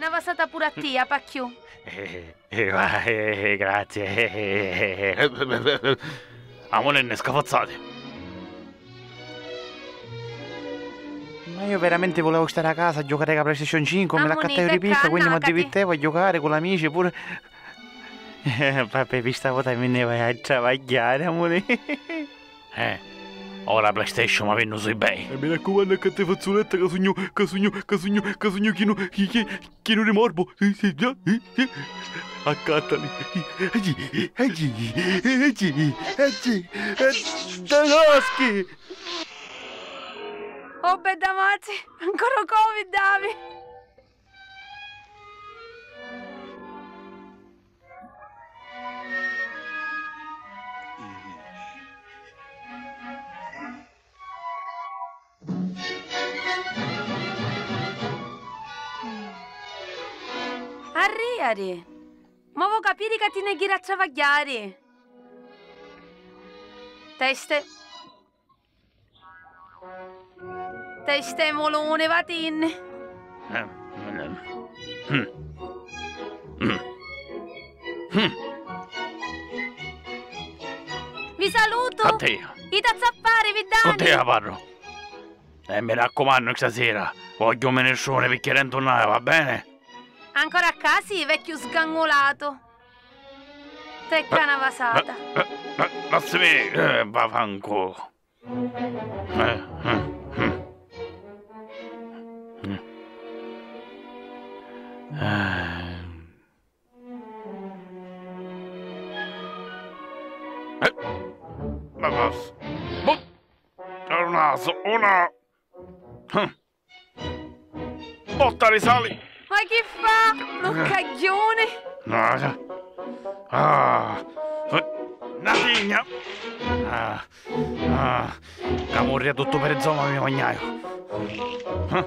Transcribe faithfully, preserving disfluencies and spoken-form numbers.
vasata puru a tia, Pacchiù. Eh, eh, va, eh, eh, grazie. Eh, eh, eh, eh, eh. Amunì, scafazzati. Ma io veramente volevo stare a casa a giocare con la PlayStation cinque, me l'accattaiu di picca, quindi mi addivittevo a giocare con l'amici pure. Eh, vabbè, per sta volta mi ne vaiu a travagghiari, amunì. Eh, ora la PlayStation, ma vennu sui bei. E mi raccumannu, accatta i fazzuletta ca sugnu, ca sugnu, ca sugnu, ca sugnu chinu, chi, chi, chinu di morbo. Accattali. Agghi, agghi, agghi, agghi, agghi, Danoschi! Oh, bedda matri, ancora u Covid havi! Arriari! Ma vo capiri ca ti ne ghiri a travagghiari! Teste. Teste muluni, vatinni. Vi salutu. A te. Ita zappari, vi danni. Cu te parru. E mi raccumannu, stasira vogghiu un minestruni picchì rentu nai, va beni? Ancora ccà si, vecchiu sgangulatu. Te ca na vasata. Lassimi, eh, va fanculu. Eh, eh, mm. Mm. Eh. Eh. Ma cosa? Boh! C'è un naso, una... Hm. Botta di sali! Ma chi fa? Lu cagghiuni! Ah, ah, na tigna! Ah, ah, ca murria tuttu perizoma mi magnaiu! Ah,